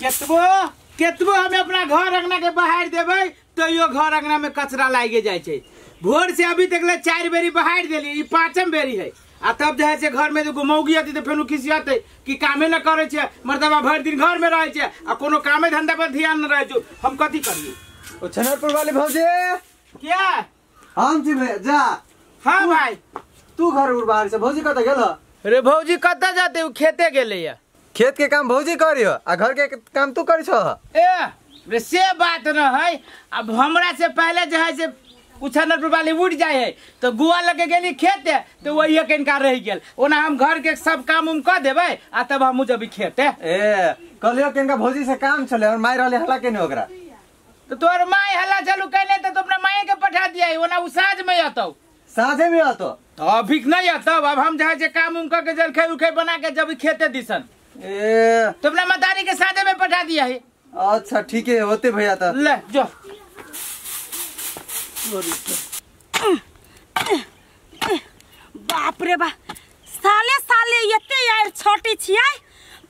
केतबो केतबो हमें अपना घर अंगना के बहार देबै तैयो घर अंगना में कचरा लागे जाय छै। भोर से अभी तक ले 4 बेरी बहार देली, ई 5म बेरी है। आ तब जे है से घर में एगो मौगी अती त फेनु खिसियते कि कामे न करे छै, मर्दबा भरि दिन घर में रहे छै आ कोनो कामे धंधा पर ध्यान न रहे छै। हम कथी करिए? ओ छनरपुर वाली भौजी क्या हम छी भैया जा। हां भाई तू घर उर बाहर से भौजी कत गेल? रे भौजी कत जाते, उ खेते गेले या। खेत के काम भौजी करियो आ घर के काम तू करि छो? ए रे से बात न है। अब हमरा से पहले जे है से उछनरपुर वाली उठ जाए है तो गुआ लगे गेली खेते तो वही के इनकार रह गेल। ओना हम घर के सब काम उम क देबै आ तब हम जब खेते। ए कहलियो के इनका भौजी से काम छले और माय रहले हला के ने ओकरा। तो तोर my हला चलू कहले तो अपना my के पठा दिया, ओना उ साँझ में आतो। साँझे में आतो? तो अभी नहीं आता। अब हम जहाँ से काम उम करके जलखै उखै बना के जब खेते दिसन। ए तो अपना मतारी के साँझे में पठा दिया है। अच्छा ठीक है होते भैया तो ले जो। बाप रे बा, साले साले एते यार छोटी छियै,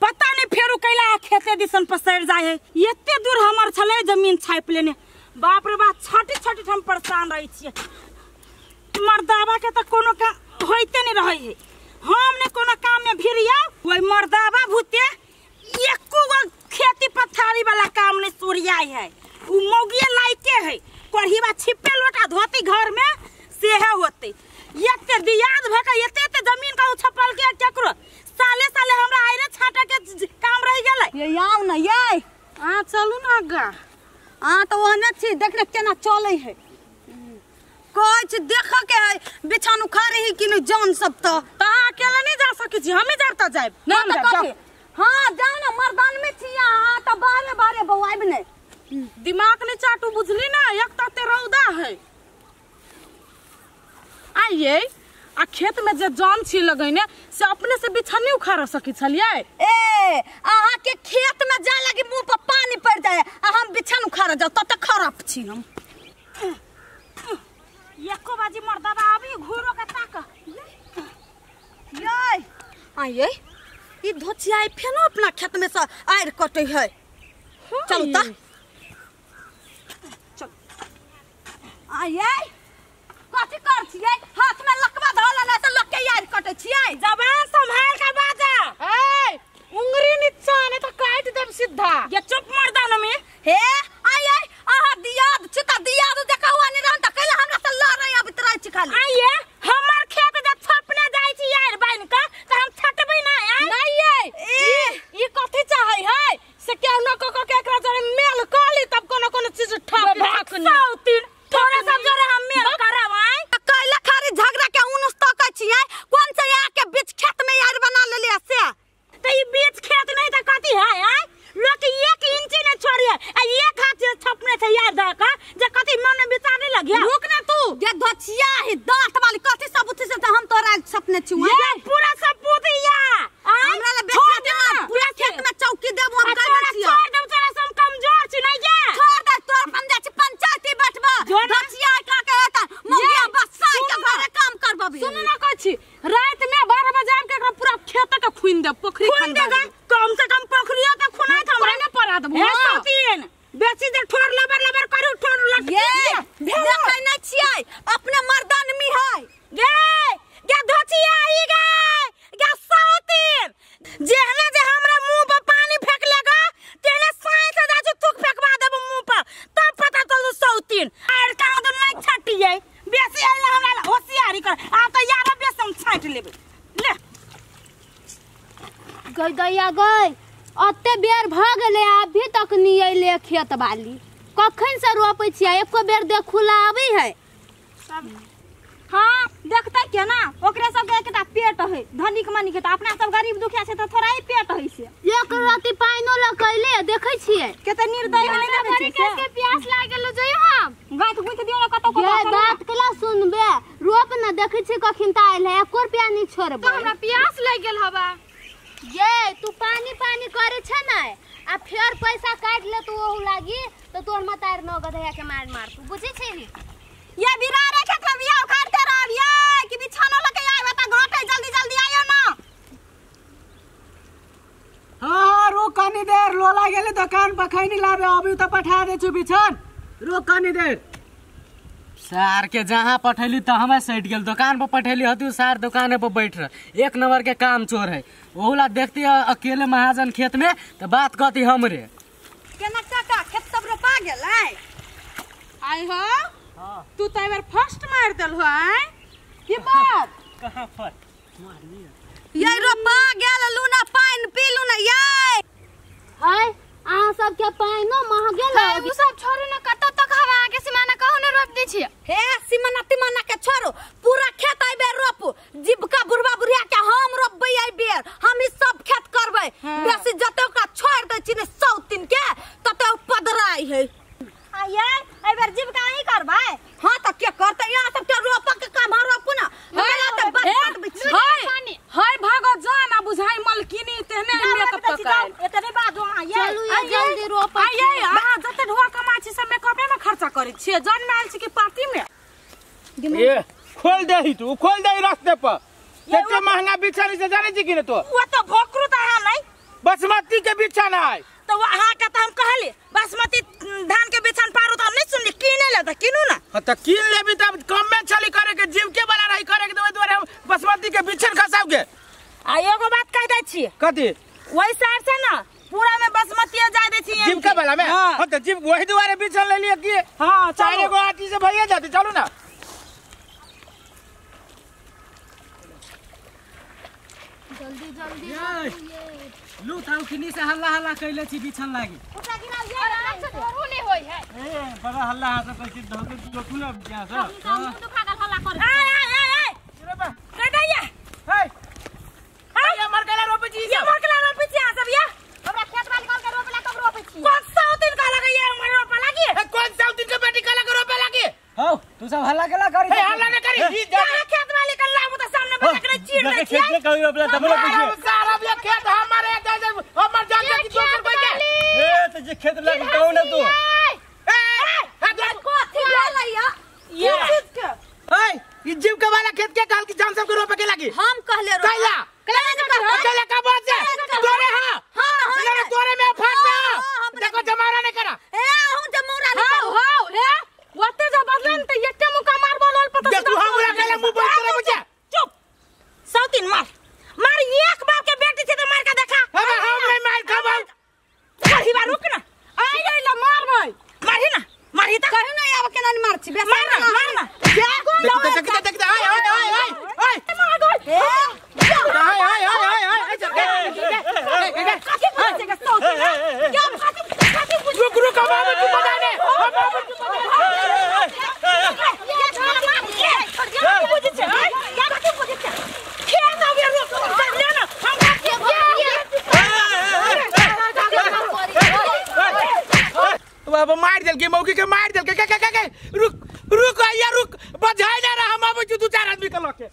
पता नहीं फेरू कैला खेते दिसन पसैर जाय है। एते दूर हमर छलै जमीन छापि लेने। बाप रे बा, छोटी छोटी हम परेशान रहै छियै। मर्दाबा के त कोनो काम होइते नहीं रहै है। हम ने कोनो काम में भिड़िया ओइ मर्दाबा भूते एको गो खेती पथारी वाला काम नहीं सोरियाई है। उ मौगिए लाइके है, कढ़ीबा छिपे लोटा धोती घर में सेहे होते। एते दियाद भ के एते एते जमीन का छपल के केकरो साले साले हमरा आइरे छाटा के काम रह गेलै। ये आउ न ये आ चलू न आगा। आ त ओहने छी देख ने केना चलै है। कहै छी देख के है बिछान उखाड़े ही कि नहीं जान सब त। त अहाँ अकेला नहीं जा सकै छी, हमे जाब त जाब। न त हां जाउ न, मर्दान में छी अहाँ त बारे बारे बौआइब नै। दिमाग नहीं चाटू बुझली ना, एक त ते रौदा है। आइए आ खेत में जे जन छी लगैने से अपने से बिछानी उखाड़ सकै छलियै। ए अहाँ के खेत में जाय लागी मुंह पर पानी पड़ जाए आ हम बिछान उखाड़ जाउ तब त खराब छी हम। एको बाजी मर्दाबा आबी घुरो के ताक। यै आइए ई धोचिया फेनो अपना खेत में से आइर कटै है। चलू त चल। आइए कथी कर छियै? हाथ में लकवा धरल नै त लोक के यार कटै छियै। जबान संभाल के बाजा। ए उंगरी नीचा नै त काट देब सीधा। ये चुप मर्दान में। हे आइए अहाँ दियाद छी त दियाद देखा हुआ नै रहन त कैला हमरा से लड़ै आबैत रहै छी खाली। आइए हमर खेत जे छपने जाय छी यार बाइन के त हम छटबै नै। नै ये ई कथी चाहै है से केहू न क के एकरा जरे मेल क ली तब कोनो कोनो चीज ठक ठक सौतीन थोड़ा सब जरे हम मेल करब। त कैला खाली झगड़ा के उनुस तकै छियै? कोन से यहाँ के बीच खेत में यार बना लेलियै से? त ई बीच खेत नै त कथी है? आय लोक 1 इंच नै छोड़िए आ एक हाथ से छपने छै यार द के जे कथी मन में विचार नै लगिया। रुक ना तू ये धोचिया है दांत वाली कथी सबूत से त हम तोरा सपने छी। ये पूरा सबूत या हमरा ले बेच दे पूरा खेत में चौकी देब हम कह छी। छोड़ देब तोरा से हम कमजोर छी नै ये। छोड़ दे तोर अपन जाइ छी पंचायती बैठबा। धोचिया का के होता मौगिया बसाई के घरे काम करबबी। सुन ना कहै छी रात में 12 बजे आब के एकरा पूरा खेत के खुइन दे, पोखरी खन देगा। कम से कम पोखरियो त खुनाई त हमरा ने पड़ा देबो। हे सतीन बेसी जे ठोर लबर लबर करू ठोर लट ये देखै नै छियै अपने मर्दान मी है। गे गे धोचिया आई गे गे सौतीन जेहने जे हमरा मुंह पर पानी फेंक लेगा तेहने साई से जाजू थूक फेंकवा देब मुंह पर तब पता चलू सौतीन। आर कहाँ तो नहीं छटियै बेसी आइला हमरा होशियारी कर आ त यार बेसी हम छाट लेबै। ले गई दैया गई अते बेर भ गेलै अभी तक नहीं अइले खेत बाली। कखन से रोपै छियै एको बेर देखुला आबै है। हाँ देखते के ना ओकरे सब के एकटा पेट है धनिक मनी के, त अपना सब गरीब दुखिया छै त थोड़ा ही पेट है से। एक राति पाइनो लकैले देखै छियै केते निर्दय है नै देखै छियै। के प्यास लागल जइयो हम गाथ गुथ दियो ना कतौ ये बात केला सुनबे रोप ना देखै छियै कखन त आइल है एको रुपया नै छोड़बै। तो हमरा प्यास लागि गेल हवा। ये तू पानी पानी करे छे नै आ फेर पैसा काट ले तू ओहू लागी त तोर मतार न गधैया के मार मार तू बुझै छिही। ये बिरारे खेत में बिया उखाड़ते रहब ये कि बिछानो लके आइब त घाटे जल्दी जल्दी आइयो ना। हां हां रुक कनी देर लोला गेले दुकान पर खैनी लाबे अभी त पठा दे छु बिछन रुक कनी देर। सार के जहाँ पठैली त हमें सट गेल दुकान पर पठैली हतु सार दुकाने पर बैठ रह एक नंबर के काम चोर है ओहुला देखती अकेले महाजन खेत में त बात कहती हमरे। केना काका खेत सब रोपा गेलै? आई हो तू त एबर फर्स्ट मार देल हो आय की बात कहां फर्स्ट मारली ये रोपा गेल लूना पानी पी लूना ये हाय अहाँ सब के पानिनो महगे उ सब छोड़ू न कत तक हवा के सीमाना कहू न रोप दै छी। हे सीमाना तिमाना के छोड़ो पूरा खेत आइ बेर रोपू जीवका बुढ़वा बुढ़िया के हम रोपबै आइ बेर हम ई सब खेत करबै। बेसी जते ओकरा छोड़ दै छी ने 100 दिन के तते पदराइ है। आये एहि बेर जीवका अहीं करबै? हां त के करतै यहाँ सब के रोपक के काम हम रोपू ना हाय हाय भागो जान आ बुझाई मलकिनी तेहने मेकअप ककाल एतने बाजो अहाँ ये चलू ये जल्दी रोप आये अहाँ जते ढोआ कमा छी सब मेकअपे में खर्चा करै छियै जन में आयल छी कि पार्टी में। ए खोल देही तू खोल देही रास्ते पर कते महंगा बिछानी से जाने छी कि ने तो ओ त भोकरू त अहाँ नहीं बासमती के बिछाना है तो अहाँ के त हम कहली बासमती धान के बिछान पारू त हम नहीं सुनली किने ले त किनू ना। हां त किन लेबी तब कम में चली करे के जीव के वाला रही करे के देबै दुआरे हम बासमती के बिछान खसावगे। आ एगो बात कह दै छी कथी वही साइड से ना पूरा में बासमती जाय दै छी जीव के वाला में। हां त जीव वही दुआरे बिछान ले लिए की। हां चार एगो आटी से भइया जाते चलू ना। जल्दी जल्दी लू थाउ खिनी से हल्ला हल्ला कैले छी बिछन लागी उठा गिराउ ये अच्छा धरू नै होय है। ए बड़ा हल्ला हाथ कैसे धके लोकु ना क्या सब हम दुखा गेल हल्ला कर आय आय आय आय रे दैया हे हाय हमर केला रोपै छी ये हमर केला रोपै छी सब ये हमरा खेत वाली कल के रोपला तब रोपै छी कौन सौ दिन का लगे ये हमर रोपा लागी ए कौन सौ दिन के बेटी काला के रोपे लागी? हौ तू सब हल्ला केला करी ए हल्ला न करी ई जा खेत वाली कल लाबू त सामने बजा के चीर दै छी खेत के रोपला तब लोग सारा ये खेत हमारे हमर जान के दोसर कोई के ए त जे खेत लाग कहू ना तू ए कथी भेलै ये चीज के ए ई जीव के वाला खेत के कहल की जान सब के रोपे के लागी हम कहले रो कैला कैला का बात से तोरे। हां हां तोरे में फाट में देखो जमारा नहीं करा ए हम जमौरा नहीं हां हां हे ओते जब बदलन त एते मुका मार बोलल पता देखो हमरा कहले मुंह बंद करे मुझे चुप 103 मार मार एक बाप के बेटी छे त मार के देखा। हम नहीं मार खाबो मारी बार रुक ना आई आई ला मार भाई मारी ना मारी त कहू ना आब केना नहीं मार छी मार ना मार ना देख देख देख आय आय आय आय आय मार गई ए आय आय आय आय आय चल काकी पूछे के सौ तीन क्या काकी काकी पूछ रुक रुक हम आबै तू बजा दे हम आबै तू बजा ये छोड़ मार के क्या पूछे छे क्या काकी पूछे छे खेत आवे रोक ले ना हम काकी बाबा मार देल के मौकी के मार देल के के के के रुक रुक आया रुक बजाय ना रहा हम आबै छी दू चार आदमी के लके।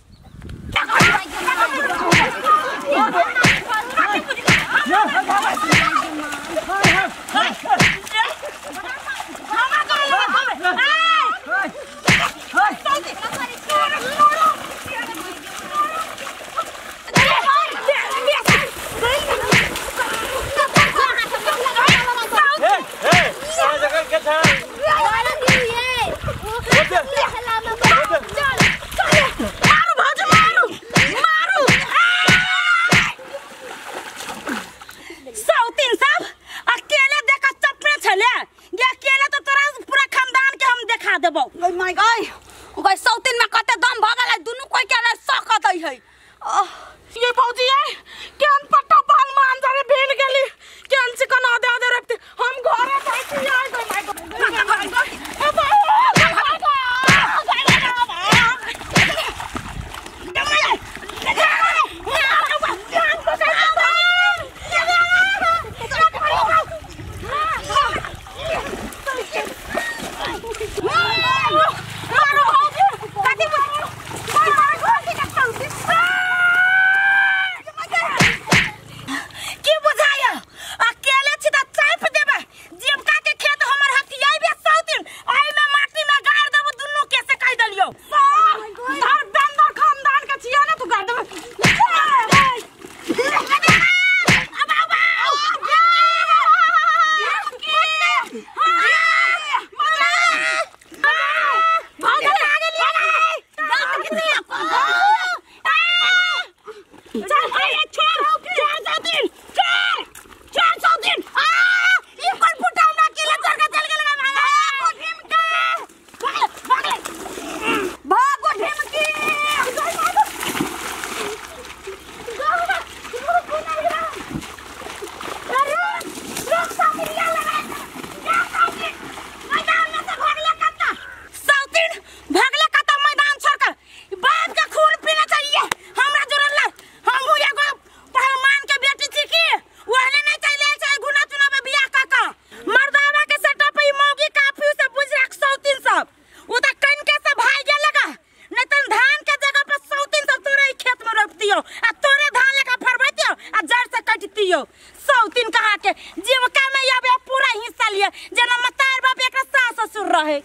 ये भौजी ये केन पट्टा बाल मान जारे भेल गेली केन चिकन आदे आदे रखते हम घरे जाइ छी आइ गो my God. सौतीन कहाँ के जीविका में आबे पूरा हिस्सा लिए जेना मतार बाप एकरा सास ससुर रहे।